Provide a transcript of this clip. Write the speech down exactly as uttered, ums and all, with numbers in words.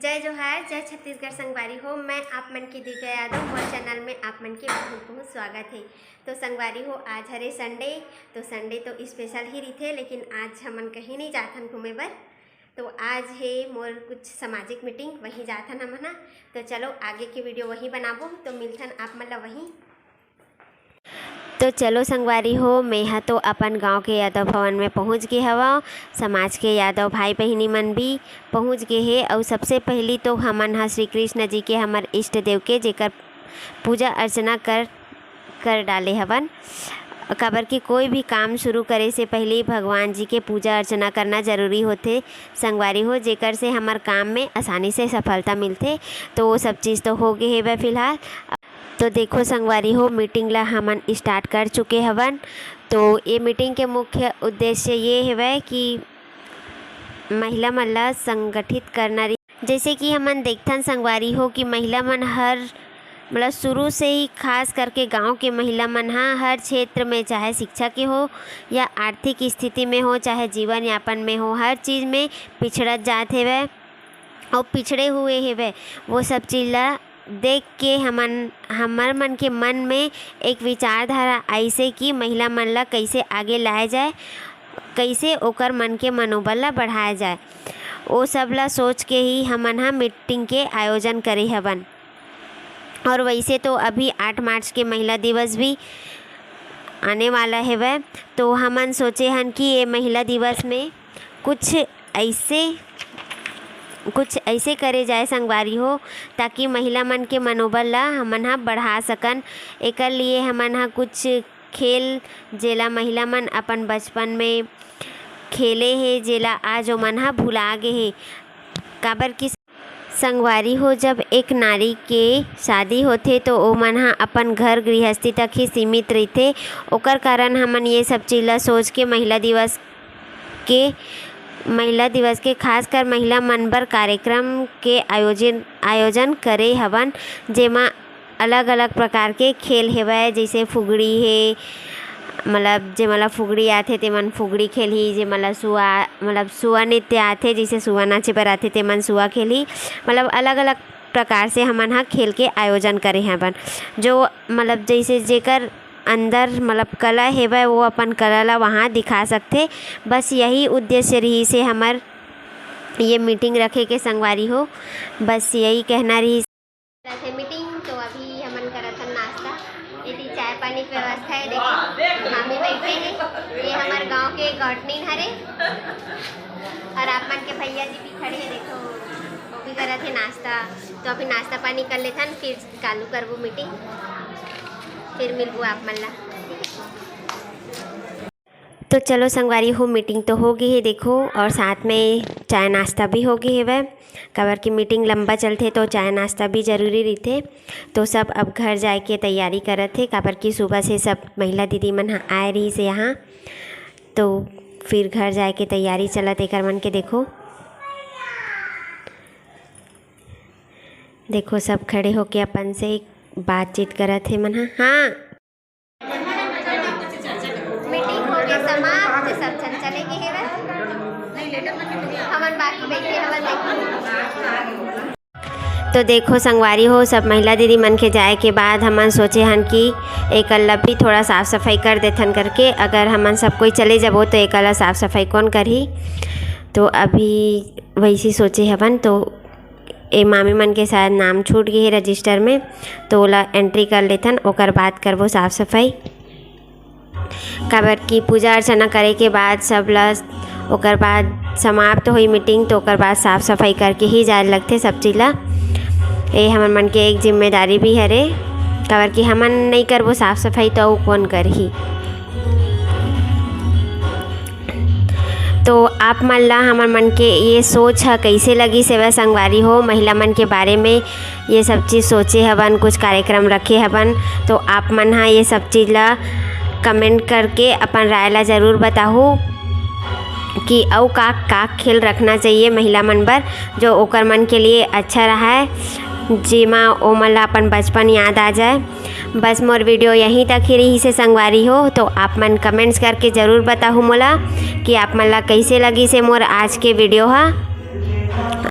जय जोहार, जय छत्तीसगढ़ संगवारी हो। मैं आप मन के दिव्या यादव, मोर चैनल में आप मन के बहुत बहुत स्वागत है। तो संगवारी हो, आज हरे संडे, तो संडे तो स्पेशल ही रहिथे, लेकिन आज हमन कहीं नहीं जाथन घूमे बर। तो आज है मोर कुछ सामाजिक मीटिंग, वहीं जाथन हमन ह। तो चलो, आगे के वीडियो वहीं बनाबो, तो मिलथन आप मन ला वहीं। तो चलो संगवारी हो, मैं ह तो अपन गांव के यादव भवन में पहुंच गे हवं। समाज के यादव भाई बहिनी मन भी पहुंच गे हे। अउ सबसे पहली तो हमन ह श्री कृष्ण जी के, हमर इष्ट देव के, जेकर पूजा अर्चना कर कर डाले हवन, काबर कि कोई भी काम शुरू करे से पहली भगवान जी के पूजा अर्चना करना जरूरी होथे संगवारी हो, जेकर से हमर काम में आसानी से सफलता मिलथे। तो वो सब चीज़ तो हो गे हेवय फिलहाल। तो देखो संगवारी हो, मीटिंग ला हमन स्टार्ट कर चुके हवन। तो ये मीटिंग के मुख्य उद्देश्य ये हेवय कि महिला मन ला संगठित करना रही। जैसे कि हमन देखथन संगवारी हो कि महिला मन हर, मतलब, शुरू से ही, खास करके गांव के महिला मन ह हर क्षेत्र में, चाहे शिक्षा के हो या आर्थिक स्थिति में हो, चाहे जीवन यापन में हो, हर चीज़ में पिछड़त जात हेवय और पिछड़े हुए हेवय। वो सब चीज़ ला देख के हमन, हमर मन के मन में एक विचारधारा आइसे कि महिला मन ला कैसे आगे लाया जाए, कैसे ओकर मन के मनोबल ला बढ़ाया जाए। ओ सब ला सोच के ही हमन ह मीटिंग के आयोजन करे हवन। और वैसे तो अभी आठ मार्च के महिला दिवस भी आने वाला हेवय, तो हमन सोचे हन कि ये महिला दिवस में कुछ ऐसे, कुछ ऐसे करे जाए संगवारी हो, ताकि महिला मन के मनोबल ला हमन ह बढ़ा सकन। एकर लिए हमन ह कुछ खेल, जेला महिला मन अपन बचपन में खेले हे, जेला आज ओमन ह भुला गे हे, काबर कि संगवारी हो, जब एक नारी के शादी होथे, तो ओमन ह अपन घर गृहस्थी तक ही सीमित रहिथे। ओकर कारण हमन ये सब चीज ला सोच के महिला दिवस के, महिला दिवस के खासकर महिला मन बर कार्यक्रम के आयोजन, आयोजन करे हवन, जेमा अलग-अलग प्रकार के खेल हेवय, जइसे फुगड़ी हे, मतलब, जेमन ला फुगड़ी आथे, तेमन फुगड़ी खेलही, जेमन ला सुआ, मतलब, सुआ नृत्य आथे, जइसे सुआ नाचे बर आथे, तेमन सुआ खेलही। मतलब, अलग-अलग प्रकार से हमन ह खेल के आयोजन करे हवन। जो, मतलब, जइसे जेकर अंदर, मतलब, कला हेवय, वो अपन कला ला वहाँ दिखा सकथे। बस यही उद्देश्य रहिस हे हमर ये मीटिंग रखे के, संगवारी हो। बस यही कहना रहिस। रथे मीटिंग, तो अभी हमन करत हन नाश्ता। एती चाय पानी के व्यवस्था हे, देखो, मामी बैठे हे, ये हमर गांव के गौटनीन हरे, और आप मन के भैया जी भी खड़े हे, देखो, वो भी करत हे नाश्ता। तो अभी नाश्ता पानी कर लेथन, फिर चालू करबो मीटिंग, फिर मिलबो आप मन ला। तो चलो संगवारी हो, मीटिंग तो हो गे हे, देखो, और साथ में चाय नाश्ता भी हो गे हेवय, काबर कि मीटिंग लंबा चलथे तो चाय नाश्ता भी जरूरी रहिथे। तो सब अब घर जाए के तैयारी करत हे, काबर कि सुबह से सब महिला दीदी मन ह आए रहिस हे यहाँ, तो फिर घर जाए के तैयारी चलत एकर मन के। देखो, देखो, सब खड़े होके अपन से बातचीत करत हे मन ह। हाँ। मीटिंग हो गया समाप्त, सब झन चले गए हेवय। हमन बाकी बैठे हवन, देखो। तो देखो संगवारी हो, सब महिला दीदी मन के जाए के बाद हमन सोचे हन कि एकर ला भी थोड़ा साफ सफाई कर देथन करके। अगर हमन सब कोई चले जाबो तो एकर ला साफ सफाई कौन करही? तो अभी वैसी सोचे हवन। तो ए मामी मन के शायद नाम छूट गे हे रजिस्टर में, तो ओला एंट्री कर लेथन, ओकर बाद करबो साफ सफाई। काबर कि पूजा अर्चना करे के बाद सब ला, ओकर बाद समाप्त होई मीटिंग, तो ओकर बाद साफ सफाई करके ही जाए लगथे सब चीज ला। ए हमन मन के एक जिम्मेदारी भी हरे, काबर कि हमन नई करबो साफ सफाई, तो अउ कौन करही? तो आप मन ला हमर मन के ये सोच ह कइसे लगिस हेवय संगवारी हो? महिला मन के बारे में ये सब चीज सोचे हवन, कुछ कार्यक्रम रखे हवन, तो आप मन ह ये सब चीज ला कमेंट करके अपन राय ला जरूर बताहू कि अउ का का खेल रखना चाहिए महिला मन बर, जो ओकर मन के लिए अच्छा रहे, जेमा ओमन ला अपन बचपन याद आ जाए। बस मोर वीडियो यहीं तक ही रहिस हे संगवारी हो, तो आप मन कमेंट्स करके जरूर बताहू मोला कि आप मन ला कइसे लगिस हे मोर आज के वीडियो ह।